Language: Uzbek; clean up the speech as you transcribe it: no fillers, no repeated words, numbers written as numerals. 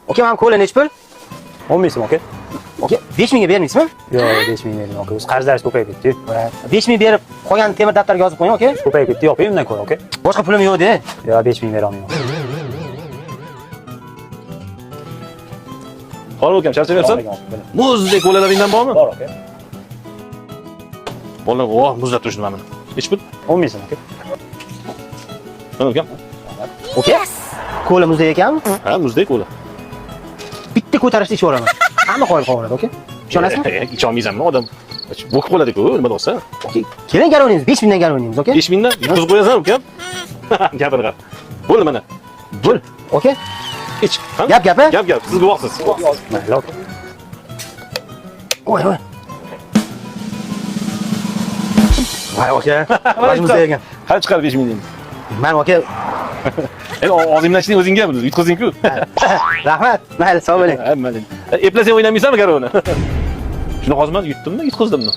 Aka, mana kola nechi pul? 10 ming so'm, aka. Aka, 5 mingga bermaysizmi? Yo'q, 5 ming berdim, aka. O'zi qarzlaringiz ko'payib ketdi. 5 ming berib, qolganini temir daftarga yozib qo'ying, aka. Ko'payib ketdi, yoping undan ko'ra, aka. Boshqa pulim yo'q-da. Yo'q, 5 ming bera olmayman. Hol ukam, charchamayapsan? Muzdek kolalaringdan bormi? Bor, aka. Bolalar, voh, muzlab turishdi mana buni. Nechi pul? 10 ming so'm, aka. Mana ukam. Aka, kola muzdek ekanmi? Ha, muzdek kola. Bitta ko'tarishda ichib yuboraman. Hamma qoyil qolaveradi, aka. Ishonasizmi? Icholmaysanmi odam? Bo'kib qoladi-ku, nima deyapsan? Aka, keling gal o'ynaymiz. 5 mingdan gal o'ynaymiz, aka. 5 mingdan yutqizib qo'yasan ukam. Gapini qara. Bo'ldi mana. Bo'l. Aka, Ich. Ha? Gap gap, a? Gap gap, siz guvohsiz. Mayli, aka. Voy voy. Voy aka, bosh muzday ekan. Hali chiqar 5 mingdan. Man aka, Endi og'zingdan ichding o'zingga yutqizing-ku. rahmat. Mayli, sog' bo'ling. Ha, mayli. Eplasang o'ynamaysanmi garovni? Shuni hozir man yutdimmi, yutqizdimmi?